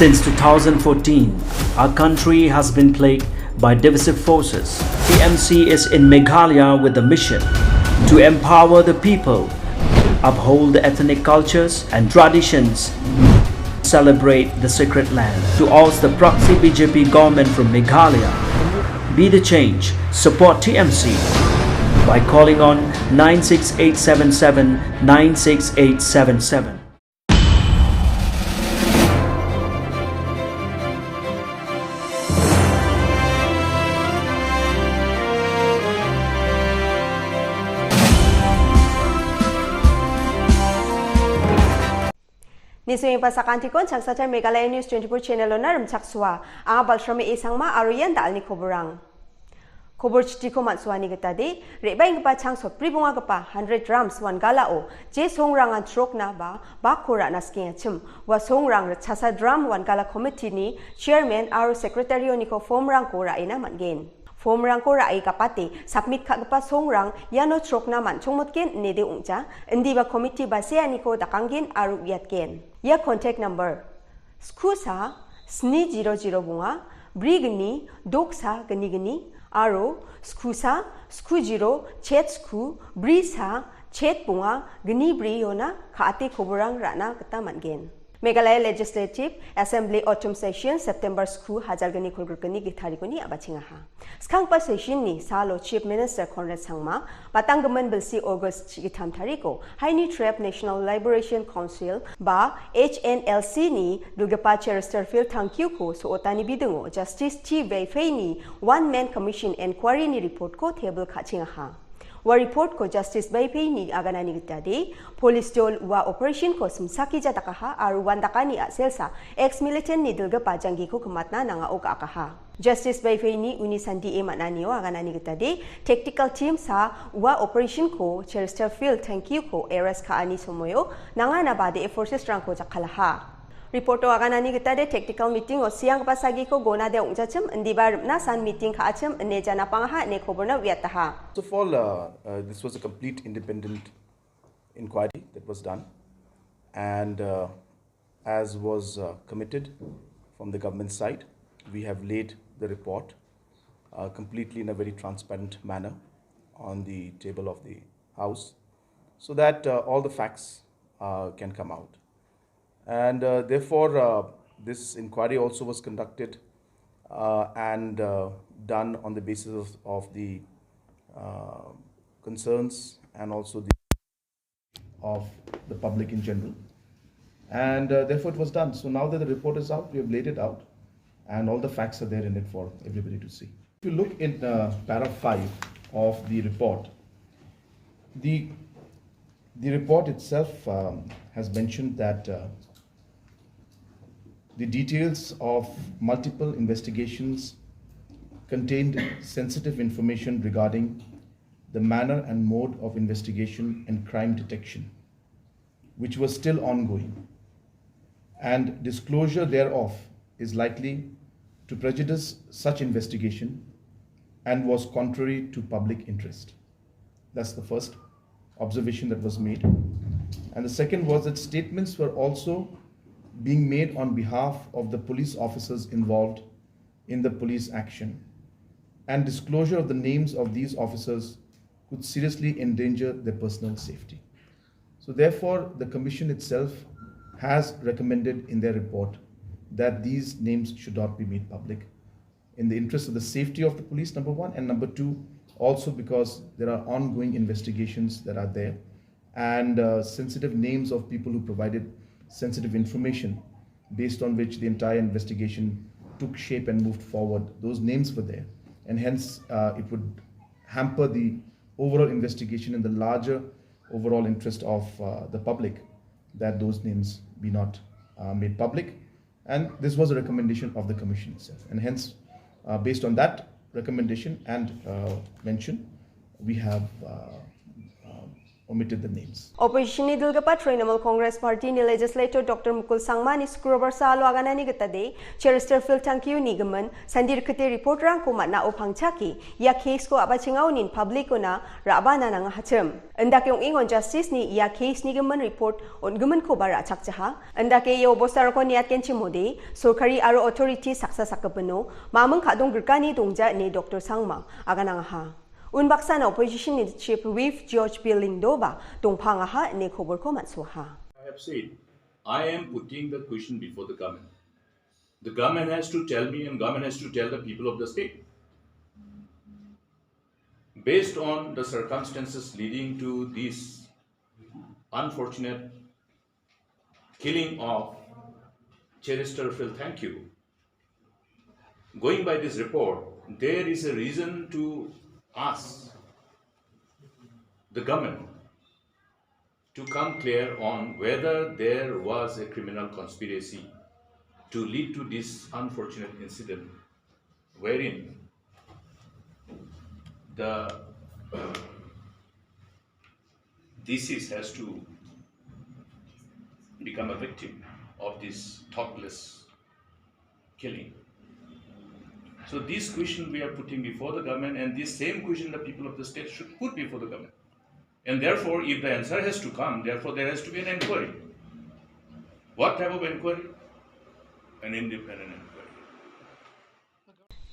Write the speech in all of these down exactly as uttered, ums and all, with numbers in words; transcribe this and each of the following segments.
Since two thousand fourteen, our country has been plagued by divisive forces. T M C is in Meghalaya with the mission to empower the people, uphold the ethnic cultures and traditions, celebrate the sacred land. To oust the proxy B J P government from Meghalaya, be the change, support T M C by calling on nine six eight seven seven nine six eight seven seven. Nisenggipa sakantikon changsatar Meghalaya News twenty-four channel-ona rimchaksoa. Anga Balsrami Esangma aro ian da·alni koborang. Kobor chitiko man·suani gita de, re·baenggipa chang sotbri bongagipa hundred drums wangalao je songrangan chrokna ba bakko ra·na skengachim, ua songrang ritchasa drum wangala komitini chairman aro secretary-oniko formrangko ra·ena man·gen. Formrangko ra·e gapate submit ka·gipa songrang iano chrokna man·chongmotgen inede ong·ja, indiba komiti baseaniko dakanggen aro uiatgen. Ia contact number, sku sa, sni zero zero bonga, bri gni, dok sa, gni gni, aro sku sa, sku zero, chet sku, bri sa, chet bonga, gni bri iona ka·ate koborang ra·na gita man·gen. Meghalaya Legislative Assembly Autumn Session September sku hajar gni kolgrikgni tarikoni a·bachengaha. Skanggipa session-ni salo Chief Minister Conrad Sangma, batanggimin bilsi August chigittam tariko, Haini Tribe National Liberation Council ba H N L C-ni dilgipa Cheristerfield Tangkyuko so·otani bidingo Justice T Vaifei-ni One Man Commission Inquiry-ni report-ko table ka·chengaha. Ua report-ko Justice Vaifei-ni aganani gita de, police dol ua operation-ko simsakija dakaha aro uandakani a·selsa ex-militant-ni dilgipa janggiko kimatna nangao ga·akaha. Justice Vaifei-ni uni sandie man·anio aganani gita de, tactical team sa ua operation-ko Chesterfield Tangkyuko arrest ka·ani somoio nangana bade forces-rangko jakkalaha. Report-o aganani gita de tactical meeting-o sianggipa sagiko gonade ong·jachim, indiba rim·na san meeting ka·achim, ine janapangaha, ine koborna uiataha. First of all, uh, uh, this was a complete independent inquiry that was done, and, uh, as was, uh, committed from the government side, we have laid the report, uh, completely in a very transparent manner on the table of the House, so that, uh, all the facts, uh, can come out. And, uh, therefore, uh, this inquiry also was conducted, uh, and, uh, done on the basis of, of the, uh, concerns and also the of the public in general. And, uh, therefore it was done. So now that the report is out, we have laid it out, and all the facts are there in it for everybody to see. If you look in, uh, para five of the report, the, the report itself, um, has mentioned that, uh, the details of multiple investigations contained sensitive information regarding the manner and mode of investigation and crime detection, which was still ongoing, and disclosure thereof is likely to prejudice such investigation and was contrary to public interest. That's the first observation that was made. And the second was that statements were also being made on behalf of the police officers involved in the police action, and disclosure of the names of these officers could seriously endanger their personal safety. So therefore, the commission itself has recommended in their report that these names should not be made public in the interest of the safety of the police, number one, and number two, also because there are ongoing investigations that are there, and, uh, sensitive names of people who provided sensitive information based on which the entire investigation took shape and moved forward. Those names were there, and hence, uh, it would hamper the overall investigation in the larger overall interest of, uh, the public, that those names be not, uh, made public. And this was a recommendation of the commission itself. And hence, uh, based on that recommendation and, uh, mention, we have, uh, uh, omitted the names. Opposition-ni dilgipa Trinamool Congress Party-ni legislator Doctor Mukul Sangmani Sukrobar saalo aganani gitade, Cheristerfield Thangkheo-ni gimin sandirikite report-rangko man·ao pangchake, ia case-ko a·bachengaonin public-ona ra·bana nangahachim. Indake ong·engon Justice-ni ia case-ni gimin report on·giminkoba ra·chakjaha. Indake ia obostarangko niatgenchimode, sorkari aro authority saksa sakgipino maming ka·donggrikani dongja ine Doctor Sangma aganangaha. Unbaksana opposition-ni chief whip George P Lyngdoh-ba dongpangaha ine koborko man·soaha. I have said, I am putting the question before the government. The government has to tell me and government has to tell the people of the state. Based on the circumstances leading to this unfortunate killing of Cheristerfield Thangkheo, going by this report, there is a reason to ask the government to come clear on whether there was a criminal conspiracy to lead to this unfortunate incident wherein the deceased has to become a victim of this thoughtless killing. So this question we are putting before the government, and this same question the people of the state should put before the government. And therefore, if the answer has to come, therefore there has to be an inquiry. What type of inquiry? An independent inquiry.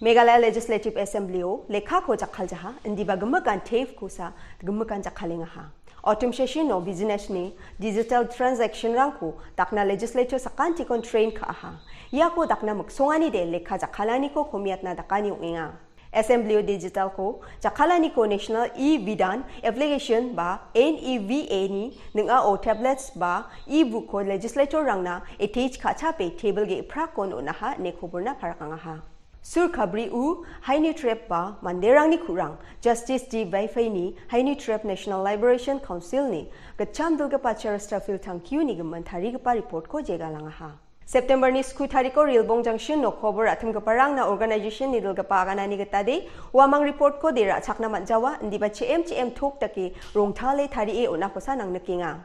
Meghalaya Legislative Assembly-o lekkako jakkaljaha, indiba gimikan tape-kosa gimikan jakkalengaha. Autumn session-o business-ni digital transaction-rangko dakna legislature sakantikon train ka·aha. Iako dakna miksonganide lekka jakkalaniko komiatna dakani ong·enga. Assembly-o digital-ko jakkalaniko National E-Vidan Application ba N E V A-ni ning·ao tablets ba e-book-ko legislator-rangna attach ka·chape table ge·prakon on·aha ine koborna parakangaha. Sur kabri-o Haini Trep ba manderangni ku·rang Justice D Vaifei-ni Haini Trep National Liberation Council-ni gitcham dilgipa Cheristerfield Thangkheo-ni gimin tarigipa report-ko jegalangaha. September-ni sku tariko Rilbong Junction-o kobor ra·timgiparangna organization-ni dilgipa aganani gitade uamang report-ko de ra·chakna man·jawa, indiba che·em che·em tok dake rongtale tarie on·akosa nangnikenga.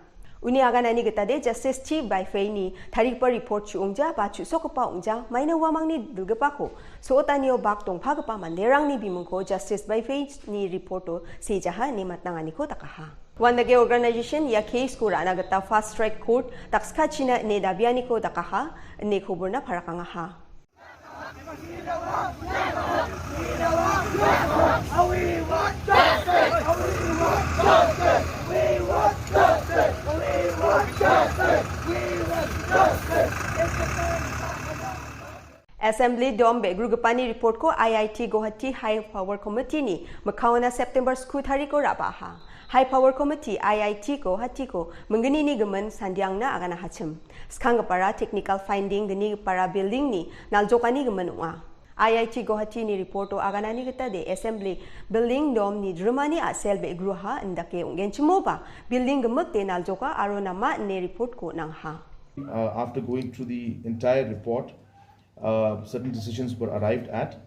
Uni aganani gitade Justice T Vaifei-ni tarigipa report chu ong·ja ba chu·sokgipa ong·ja, maina uamangni dilgipako so·otanio bak dongpagipa manderangni bimingko Justice Vaifei-ni report-o sejaha ine matnanganiko dakaha. Uandake organization ia case-ko ra·na gita fast track court dakskachina ine dabianiko dakaha ine koborna parakangaha. Assembly dom be·grugipani report-ko I I T Guwahati High Power Committee-ni mikkanona September sku tariko ra·baaha. High Power Committee I I T Guwahati-ko minggnini gimin sandiangna aganahachim. Skanggipara technical finding gnigipara building-ni naljokani gimin ong·a. I I T Guwahati-ni report-o aganani gitade Assembly Building dom-ni drimani a·sel be·gruha indake ong·genchimoba building gimikde naljoka aro nama ine report-ko nangha. Uh, after going through the entire report, uh, certain decisions were arrived at.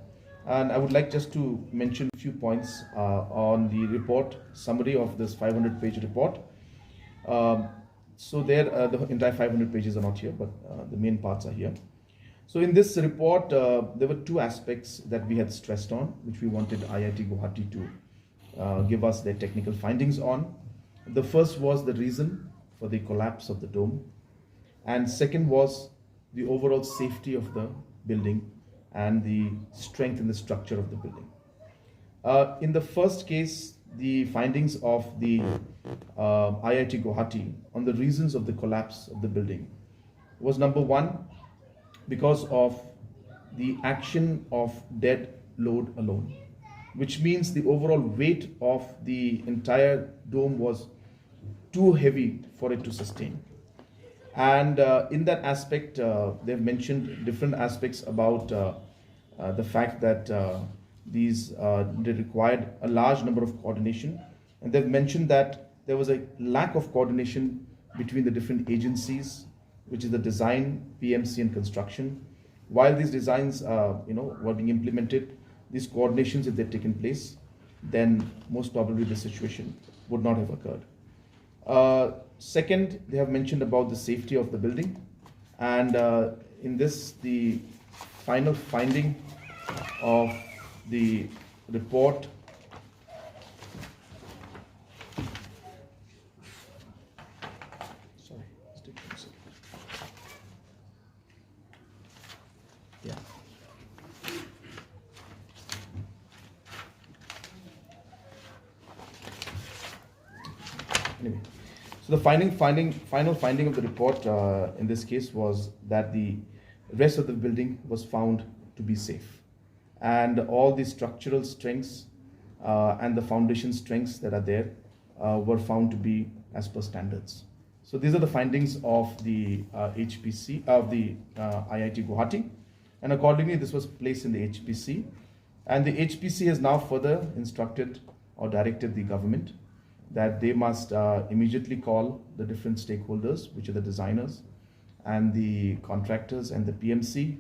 And I would like just to mention a few points, uh, on the report, summary of this five hundred page report. Um, so there, uh, the entire five hundred pages are not here, but, uh, the main parts are here. So in this report, uh, there were two aspects that we had stressed on, which we wanted I I T Guwahati to, uh, give us their technical findings on. The first was the reason for the collapse of the dome, and second was the overall safety of the building and the strength and the structure of the building. Uh, in the first case, the findings of the, uh, I I T Guwahati on the reasons of the collapse of the building was, number one, because of the action of dead load alone, which means the overall weight of the entire dome was too heavy for it to sustain. And, uh, in that aspect, uh, they've mentioned different aspects about, uh, uh, the fact that, uh, these, uh, they required a large number of coordination. And they've mentioned that there was a lack of coordination between the different agencies, which is the design, P M C and construction. While these designs, uh, you know, were being implemented, these coordinations, if they'd taken place, then most probably this situation would not have occurred. Uh, second, they have mentioned about the safety of the building, and uh, in this, the final finding of the report. Sorry, just take a second. Yeah. Anyway, so the finding, finding, final finding of the report uh, in this case was that the rest of the building was found to be safe, and all the structural strengths uh, and the foundation strengths that are there uh, were found to be as per standards. So these are the findings of the uh, H P C, of the uh, I I T Guwahati, and accordingly, this was placed in the H P C. And the H P C has now further instructed or directed the government that they must uh, immediately call the different stakeholders, which are the designers and the contractors and the P M C,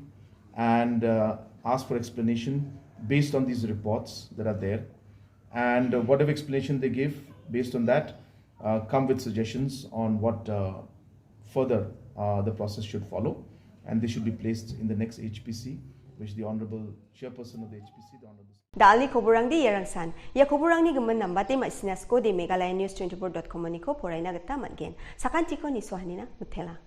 and uh, ask for explanation based on these reports that are there. And uh, whatever explanation they give, based on that, uh, come with suggestions on what uh, further uh, the process should follow. And this should be placed in the next H P C, which the Honorable Chairperson of the H P C, the Honorable Da·alni koborangde iarangsan. Ia koborangni gimin nambate ma·sina skode Meghalaya News twenty-four dot com oniko poraina gita man·gen. Sakantiko nisohanina mitela.